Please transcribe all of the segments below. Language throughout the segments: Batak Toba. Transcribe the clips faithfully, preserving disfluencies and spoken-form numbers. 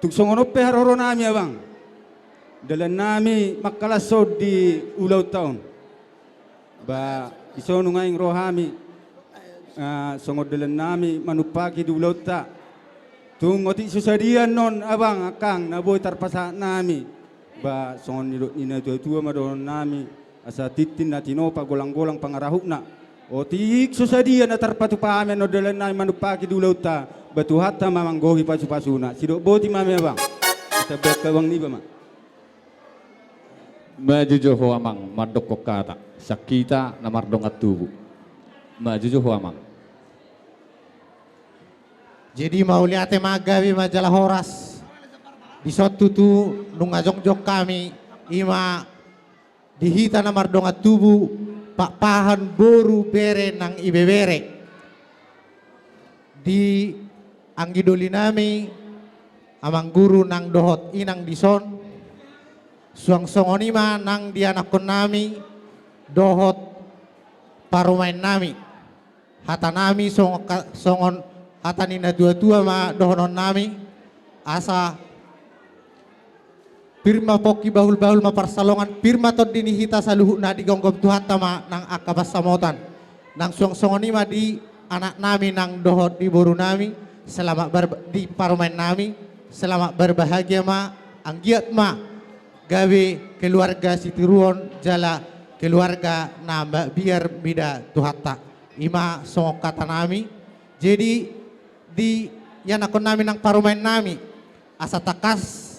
Tung songon on pe haroronami, Abang. Dalannami mangkalashon di ulaonta on. Ba, dison nunga naeng ro hami, ah, songon dalannami manumpahi di ulaonta. Tung otik so sadia annon, Abang, angkang na boi tarpasahatnami. Ba, songon nidok ni natuatua ma dohononnami, asa tintin na tinopa, golanggolang pangarahutna. Otik so sadia na tarpatupa hami annon dalannami manumpahi di ulaonta, ba Tuhanta ma manggohi pasupasuna. Sidok boti ma hami, Abang. Kita baen tu abang niba ma. Maju jo ho, Amang, mandokkon hata sian hita na mardongan tubu. Maju jo ho, Amang. Jadi mauliate ma, gabe ma jala horas. Dison tutu nunga jongjong hami, i ma di hita na mardongan tubu, Pakpahan, boru, bere nang ibebere. Di anggi dolinami, amang guru nang dohot inang dison, suang songon i ma nang di anakkonnami dohot parumaennami. Hatanami songon ka-, songon hata ni natuatua ma dohononnami, asa pir ma pongki, bahulbahul ma parsalongan, pir ma tondi ni hita saluhutna, digomgom Tuhanta ma nang angka pansamotan. Nang suang songon i ma di anaknami nang dohot di borunami, selamat ber-, di parumaennami, selamat berbahagia ma, anggiat ma gabe keluarga sitiruon jala keluarga na mabiar mida Tuhanta. I ma songon hatanami. Jadi di ianakkonnami nang parumaennami, asa tangkas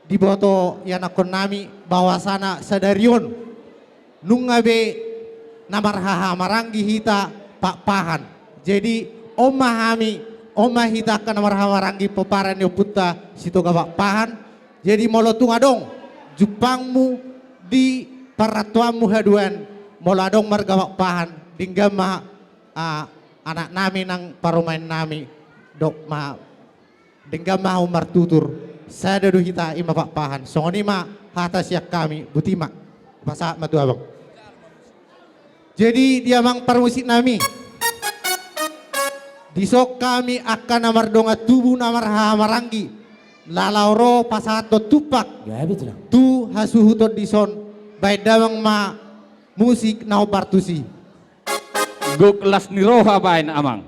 diboto ianakkonnami bahwasana sadari on nunga be na marhahamaranggi hita Pakpahan. Jadi on ma hami, on ma hita angka na marhahamaranggi pomparan ni ompunta Sitoga Pakpahan. Jadi molo tung adong jumpangmu di parrantoanmu haduan, molo adong marga Pakpahan, denggan ma, ah, anaknami nang parumaennami, dok ma, denggan ma hamu martutur, sada do hita, i ma Pakpahan. Songon i ma hata sian hami, boti ma. Pasahat ma tu abang. Jadi di amang parmusiknami, dison hami angka na mardongan tubu na marhahamaranggi, laho ro pasahathon tumpak. Gabe tulang. Tu hasuhuton dison, baen damang ma musik na hombar tusi. Gok las ni roha baen, Amang.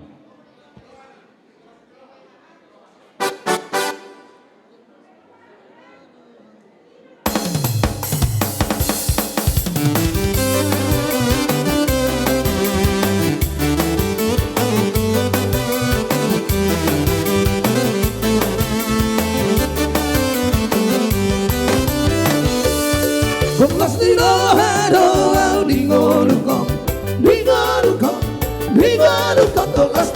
Gok las ni roha do au di ngolungkon, di ngolungkon, di ngolungkon, gok las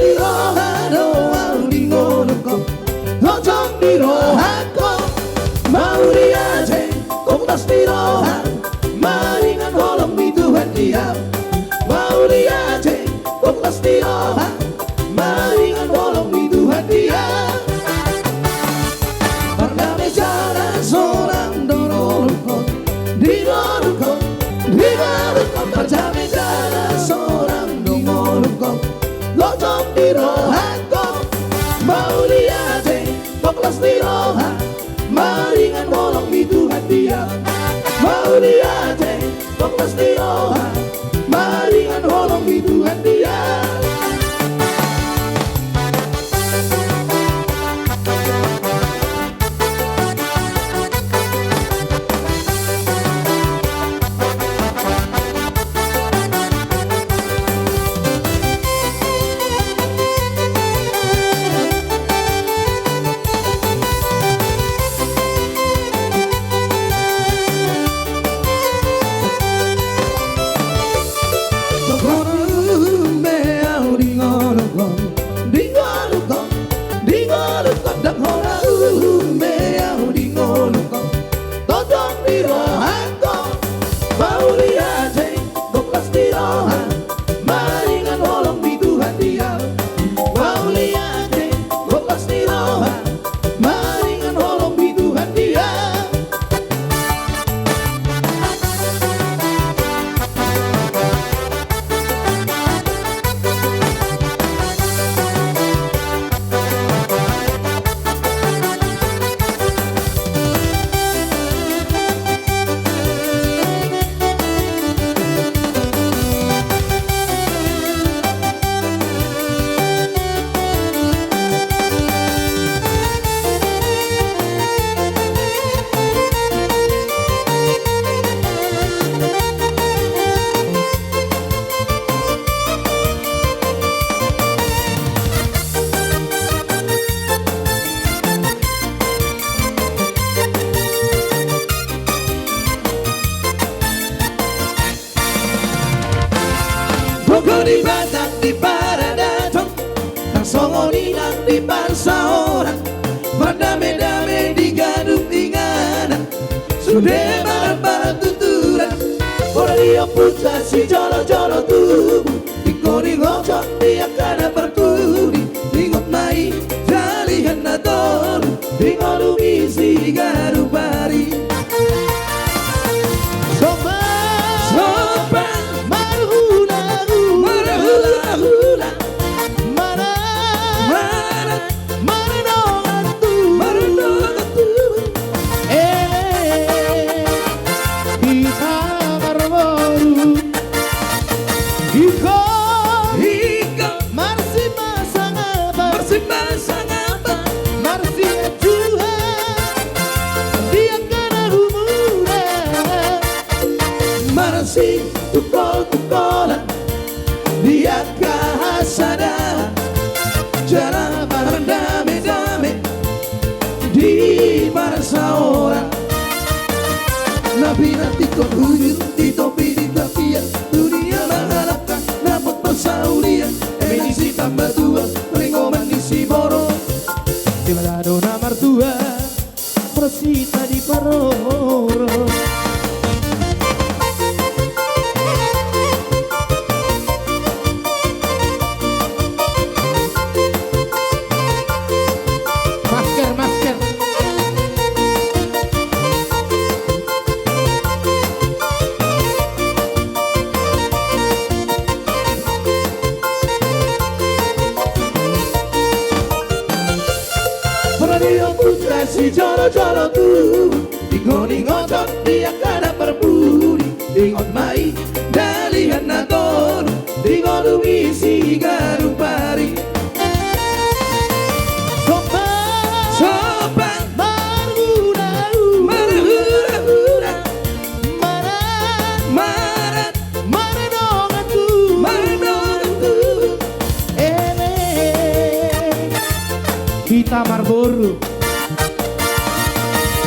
Di parsaoran, mardame-dame di ganup inganan, sude marbarang tuturan. Pola di ompunta sijolo-jolo tubu, ingkon ingkon di angka na parpudi, ingot ma i dalihan na tolu, di ngolu ni siganup ari. Sombang. Sombang. Marhula-hula. Marhula-hula. Mana. Mana. Mardongan tubu. Mardongan tubu. Ele. Hita marboru. Ingkon. Ingkon. Marsipasangapan. Marsipasangapan. Marsianjuan. Di angka na gumuna. Marsitungkol-tungkolan. Di angka hasadahan. Jala mardame-dame. Di parsaoran. Na pinantikhon hujur di topi ni tapian. Nuaeng mangalangka dapot parsaulian. Eme ni sitamba tuak, ringoman ni siborok. Debata do na martua, prosita di parorot. Masker, masker. Pola di ompunta sijolo-jolo tubu, ingkon ingkon di angka na parpudi, ingot ma i dalihan na tolu, di ngolu ni siganup ari. Sombang. Sombang. Marhula-hula. Marhula-hula. Mana. Mana. Mardongan tubu. Mardongan tubu. Ele. Hita marboru.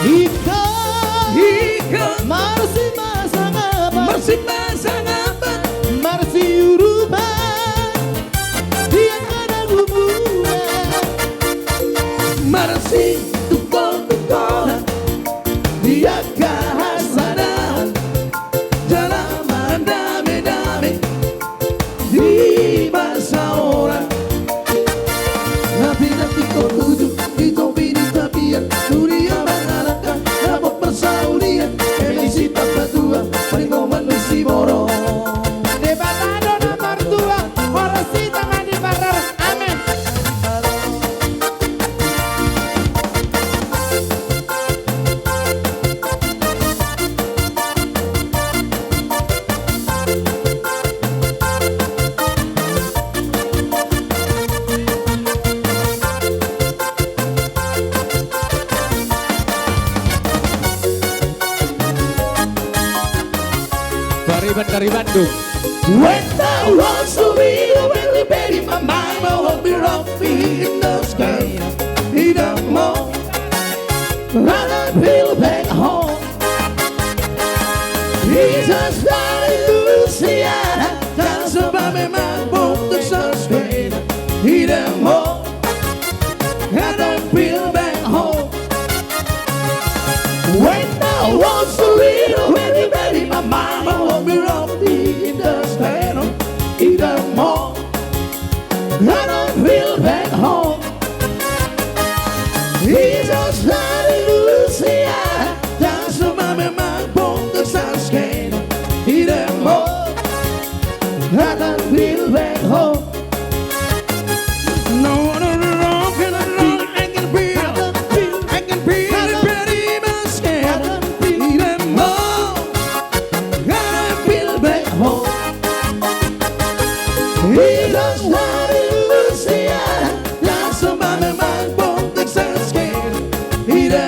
Ingkon. Ingkon. Marsipasangapan. Marsipasangapan. Marsiurupan. Di angka na gumuna. Marsitungkol-tungkolan. Di angka hasadahan. Jala mardame-dame. Di parsaoran. Na pinantikhon hujur di topi ni tapian. Nuaeng mangalangka dapot parsaulian. Eme ni sitamba tuak, ringoman ni siborok. Debata do na martua, prosita ma di parorot. Amen. Pariban dari Bandung. When I was a little very, very, my mama would be rocking in the sky. He don't more. Run and feel back home. He just died in Louisiana. That's about me, my book, the sunscreen. He don't more. I don't feel back home. When I was a little baby, baby, my mama would be rocking in the sky. He don't more. I don't feel back home. He just died in Louisiana. That's why my mom bought the sunscreen. He don't more. I don't feel back home. No, no, no, no, no, no, I can feel, I can feel it very much. He don't more. I don't feel back home. He just died in Louisiana. That's why my mom bought the sunscreen. He don't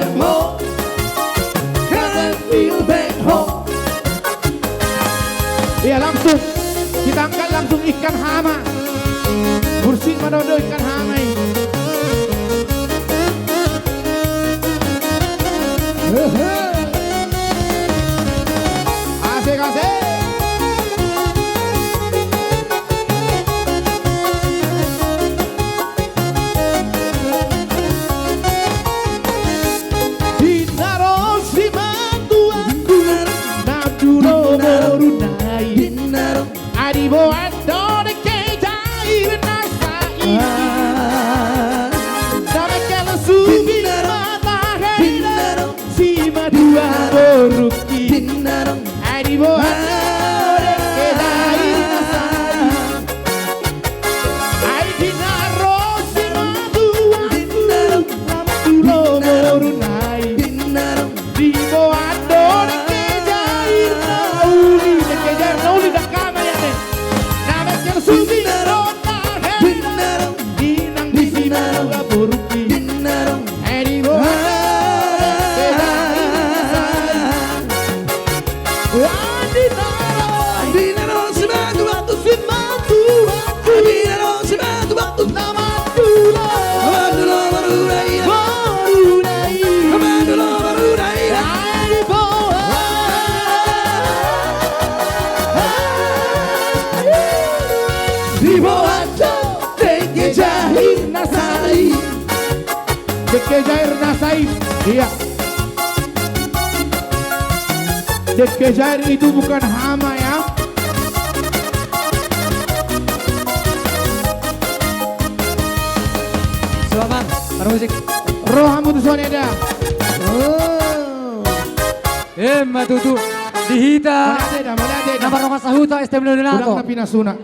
Diboan do dengke jair na sai. Dengke jair na sai. Iya. Dengke jair itu bukan hama ya. Selamat, para musik. Rohamu tu songon eda. Oh. Emma tutu di hita. Mauliate da, mauliate da. Na mardongan sahuta S T M Leonato. Udang na pinasuna.